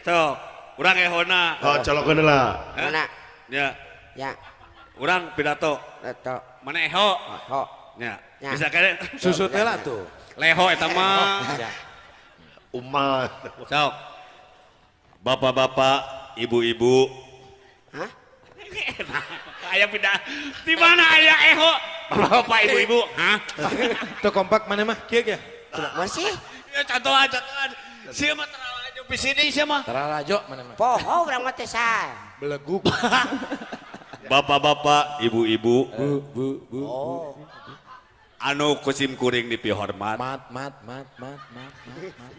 Sok, urang ehona. Oh, colokeun lah. Mana? Ya, Ya, urang pidato. Betul. Mana eho? Ho. Ya. Ya. Bisa kene Susu teh lah tuh. Leho eta mah. Ya. Umat. Sok. Bapak-bapak, ibu-ibu. Hah? Aya pindah. Di mana aya eho? Bapak-bapak, ibu-ibu. Hah? Tuh kompak mana mah? Kieu ge. Masih? Ya contohan, contohan. Sia mah terlalu di sini sia mah. Teralajo mana mah? Poho urang mah teh sah. Beleguk. Bapak-bapak, ibu-ibu, Bu bu bu. Oh. Anu kusim kuring dipihormat. Mat mat mat mat mat mat mat.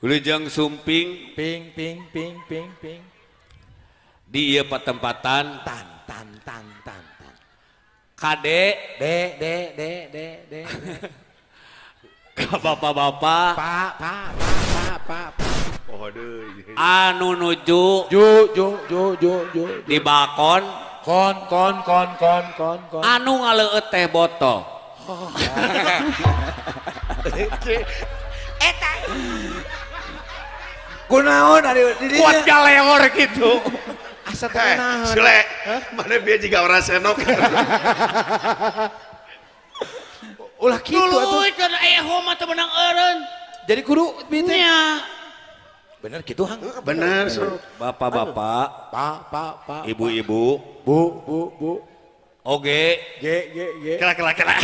Wilujeng sumping Ping ping ping ping ping. Di ieu patempatan Tan tan tan tan tan. Kade D D D D D. ka bapak-bapak Pa pa pa pa pa. Oh, deui. Anu nuju Ju ju ju ju ju. Di balkon Kon kon kon kon kon kon. Anu ngaleueut teh botol. Eta. Kunaon ari di dinya? Kuat galeor gitu. Asa teh Eh, naon? Sule, mana bieu jiga orang senok. Ulah kitu atuh. Tuluy kan eho mah teu meunang eureun. Jadi kudu bi teh. Nya. Bener kitu Hang. Bener, Su. Bapak-bapak, Pa pa pa. ibu-ibu, Bu bu bu. Oge, G G G. Kela kela kela.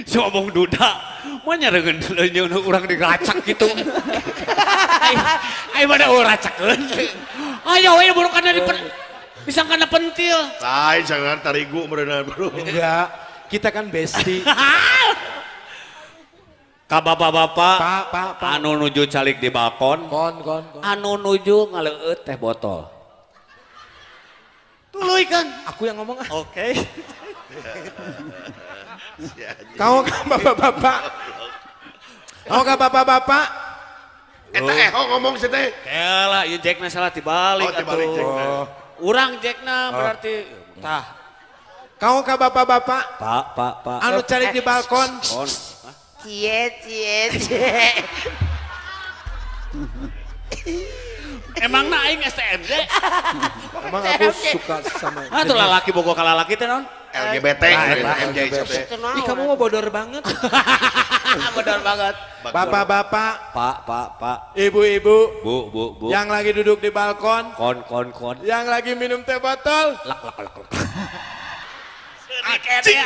Si omong duda, mah nyareungeun leunyeun urang diracak gitu. Ai ai mana urang racakeun. Ayo we buru kana di disangkana pentil. Lain sangar tarigu meureunna, Bro. Enggak, kita kan besti. Ka bapak-bapak Pa pa pa. Anu nuju calik di balkon, Kon kon kon. Anu nuju ngaleueut teh botol. Tuluy kan. Aku yang ngomong ah. Oke. Kau kan bapak-bapak. Kau kan bapak-bapak. Eta eho ngomong sih teh. Kela, ieu jekna salah dibalik Oh, dibalik atuh. jekna. Urang jekna berarti tah. Kau kan bapak-bapak. Pak, pak, pak. Anu cari di balkon. Kon. Cie cie cie. Emang na aing STMJ? Emang aku suka sama. Ah, tuh lalaki bogo ka lalaki teh naon? LGBT, Nah, eta MJ LGBT. teh. Ih, kamu mah bodor banget. Bodor banget. Bapak-bapak, Pak, pak, pak. ibu-ibu Bu, bu, bu. yang lagi duduk di balkon, Kon, kon, kon. yang lagi minum teh botol, Lak, lak, lak, lak. Anjing.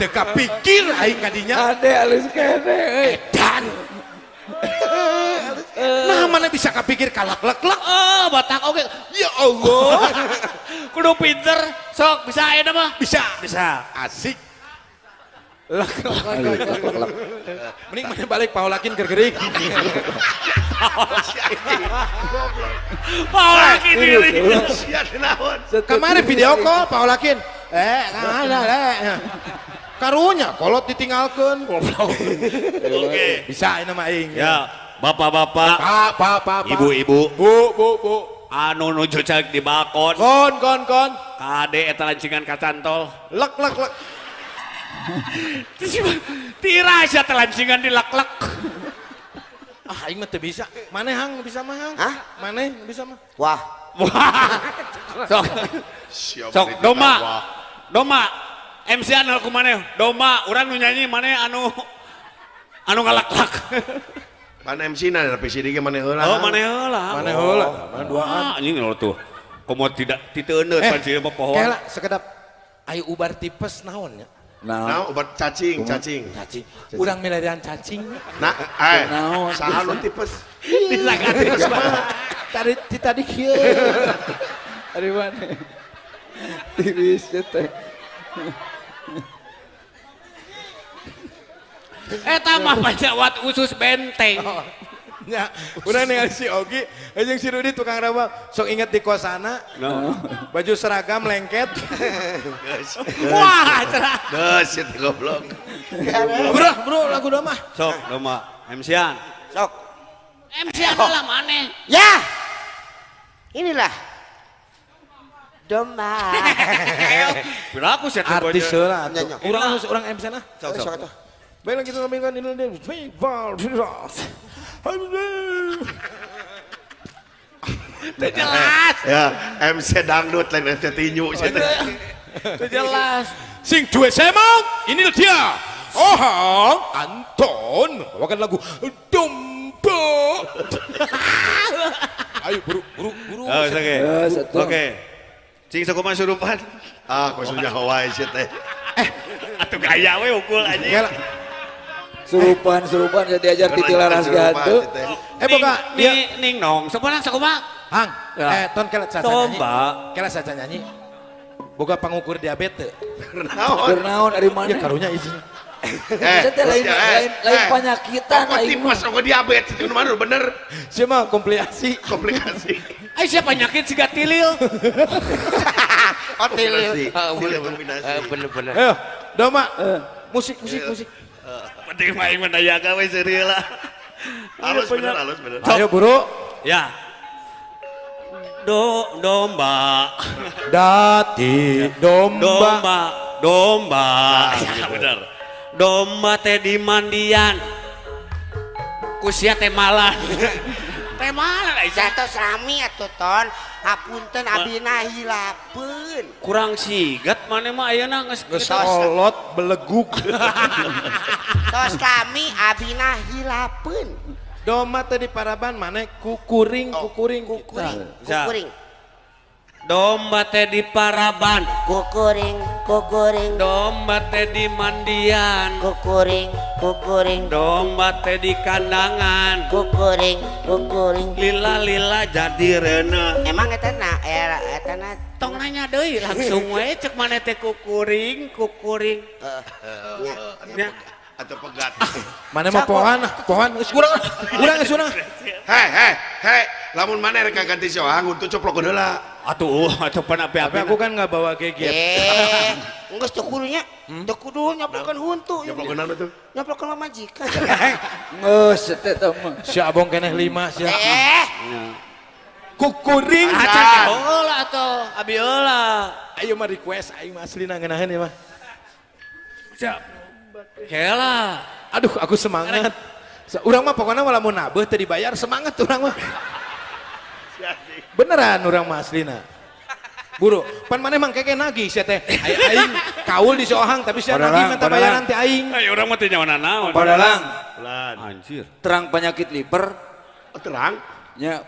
Teka pikir aing kadinya. Ade alus kene euy. Edan. Nah, mana bisa kepikir kalak lek lek. Oh, batak oke. Ya Allah. Kudu pinter. Sok, bisa ayeuna mah? Bisa. Bisa. Asik. Lek lek lek lek lek. Mending mana balik paulakin gergerik. Paulakin diri. Sia naon? Kemarin video call paulakin. Eh, nah, nah, Karunya kolot ditinggalkeun. Goblok. Oke. Bisa ini mah aing. Ya, bapak-bapak, Pak, pak, pak, pak. ibu-ibu, Bu, bu, bu. Anu nuju calik di balkon, Kon, kon, kon. Kade eta lancingan kacantol. Lek, lek, lek. Tira sia teh lancingan di lek-lek. Ah, aing mah teu bisa. Maneh Hang bisa mah Hang? Hah? Maneh bisa mah? Wah. Wah. Sok, Sia sok mah doma. ditawa. Doma. MC anu ku maneh, doma urang nu nyanyi maneh anu anu ngalak-lak. Pan MC na tapi si ge maneh heula. Oh, maneh heula. Maneh heula. Maneh duaan. Ah, anjing lo tuh. Komo tidak titeuneut pan sieun mah poho. Kela sekedap ayo ubar tipes naon nya? Nah, Nah, obat cacing, cacing. Cacing. Urang milarian cacing. Nah, eh, Naon? saha nu tipes? Disangka tipes mah. Tadi ti tadi kieu. Ari mana? Tiris teh. Eta mah pajawat usus benteng. Ya, urang ningali si Ogi, jeung si Rudi tukang rawa, sok inget di kosana, baju seragam lengket. Wah, cerah. Geus, ieu teh goblok. Bro, bro, lagu doma. Sok, doma. MC-an. Sok. MC-an lah maneh. Ya. Inilah domba. Piraku sih teh Artis heula atuh. Nyanyi. Urang harus urang MC na. Sok sok atuh. Baiklah kita tampilkan ini dia. Teu jelas. Ya, MC dangdut lain MC tinju sih teh. Teu jelas. Sing duwe semong, ini dia. Ohang Anton membawakan lagu Domba. Ayo buru buru buru. Oh, oke. Oke. Cing sakumaha surupan? Ah, kok sunya wae sih teh. Atuh gaya we ukul anjing. Surupan surupan jadi diajar titi laras gantu. Boga ning nong. Sakumaha sakumaha? Hang, ton kelet saja nyanyi. Kelet saja nyanyi. Boga pangukur diabetes. Naon? Naon ari mana? Ya karunya isinya. Lain lain penyakitan lain. Tipes oge diabetes itu mah bener. Sia mah komplikasi. Komplikasi. Ai sia penyakit siga tilil. Oh tilil. Bener-bener. Ayo, Doma. Musik musik musik. Penting mah aing mendayaga we seuri lah. Halus bener, halus bener. Ayo buru. Ya. Domba. Dati domba. Domba, domba. Ya bener. Domba teh di mandian. Ku sia teh malan. Teh malan ai tos rami atuh ton. Hapunten abina hilapeun. Kurang sigat maneh mah ayeuna geus kolot belegug. Tos rami abina hilapeun. Domba teh di paraban maneh kukuring kukuring kukuring kukuring. Domba teh di paraban kukuring kukuring. Domba teh di mandian kukuring kukuring. Domba teh di kandangan kukuring kukuring. Lila lila jadi reuneuh. Emang eta na eta na tong nanya deui langsung we cek maneh teh kukuring kukuring. Nya atau pegat. Mana mah pohan, pohan geus kurang. Urang geus urang. Hei, hei, hei, lamun mana rek ganti soang untuk coplok heula. Atuh, atuh pan api-api. Tapi aku kan enggak bawa geget. Geus teu kudunya. Teu kudu nyoplokeun huntu. Nyoplokeun naon tuh? Nyoplokeun pamajikan. Geus teh mah. Si abong keneh 5 sia. Kukuring. Acan heula atuh, abi heula. Ayo mah request aing mah aslina ngeunaheun ieu mah. Siap. Kela, aduh aku semangat. Urang mah pokoknya malah mau nabeh teu dibayar semangat urang mah. Beneran urang mah aslina. Buru, pan maneh mang keke nagih sia teh. Aing kaul di sohang tapi sia nagih minta bayaran teh aing. Ai urang mah teu nyawa naon. Padalang. Anjir. Terang penyakit liver. Terang. Nya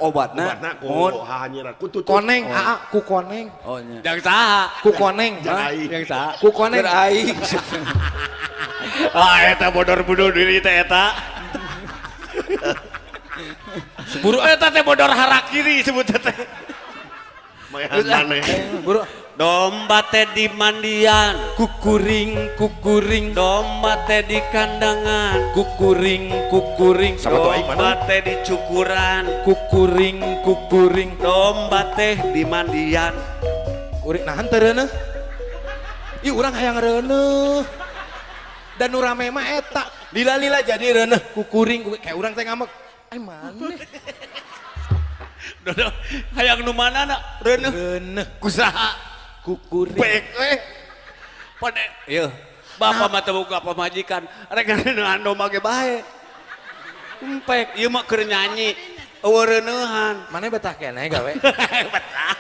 obatna. Obatna ku hanyiran ku tutut. Koneng, aa ku koneng. Oh nya. Jang saha? Ku koneng. Jang saha? Ku koneng. Aing. Ah eta bodor bunuh diri teh eta. Seburu eta teh bodor harakiri sebutna teh. Mayan maneh. Buru. Domba teh di mandian kukuring kukuring. Domba teh di kandangan kukuring kukuring. Domba teh di cukuran kukuring kukuring. Domba teh di mandian. Kuring nahan teu reuneuh. Ih urang hayang reuneuh. Dan nu rame mah eta lila-lila jadi reuneuh kukuring kayak urang teh ngamek. Ai maneh. Dodo hayang nu mana na reuneuh. Reuneuh kusaha kukuring. Pek eh. Pade ieu. Bapak mah teu boga pamajikan, rek reuneuhan domba ge bae. Empek ieu mah keur nyanyi eueuh reuneuhan. Maneh betah keneh gawe? Betah.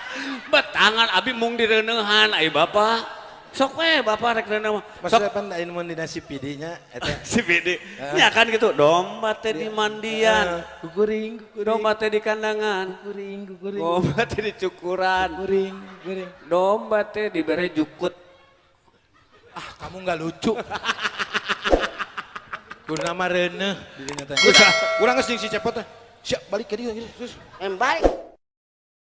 Betangan abi mung direuneuhan ai bapak. Sok we bapak rek reuneuh mah. Maksudnya pan lain mun dina CPD nya eta. CPD. Nya kan gitu, domba teh di mandian, kukuring kukuring. Domba teh di kandangan, kukuring kukuring. Domba teh di cukuran, kukuring kukuring. Domba teh dibere jukut. Ah, kamu enggak lucu. Kurang mah reuneuh dirinya teh. Urang geus jeung si Cepot teh. Siap balik ke dieu terus. Balik.